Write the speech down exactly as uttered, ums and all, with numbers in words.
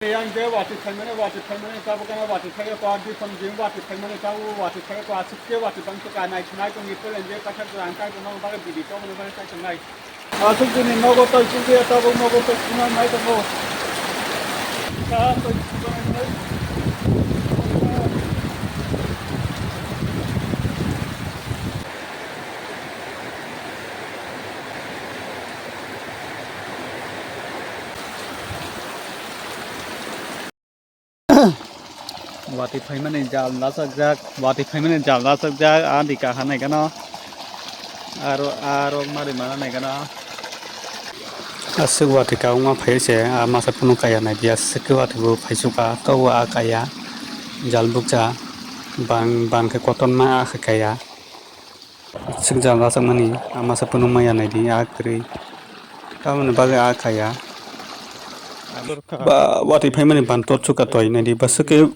Yang je watwi phaimani, watwi phaimani tabuk ano watwi phaiya ko, dui phang jing watwi phaimani tabuk watwi phaiya ko, aswk khe watwi bangso ka nai thanai tongwi pelen je kaisa jora ang taibo nogo bagwi bidi tongmani bagwi kaitongnai. Aswk jini nogo tei chukliya tabuk nogo tei swnam nai tongo. Ka tei swnam nai. Watwi phaimani jal nachakjak, watwi phaimani jal nachakjak, a di kaha nai gano, aro, aro mari mana nai gano. Aswk watwi ka wngma phai se, a masa phunuk kaya nai di, aswk khe watwi bo phai suka, tobo a kaya, jal bukcha, bang, bang khe kotorma a khe kaya. Sik jal rachakmani, a masa phunuk maya naidi, a kwrwi. Tamoni bagwi a kaya. Ba, watwi phaimani ban tot suka toi naidi, ba swkhe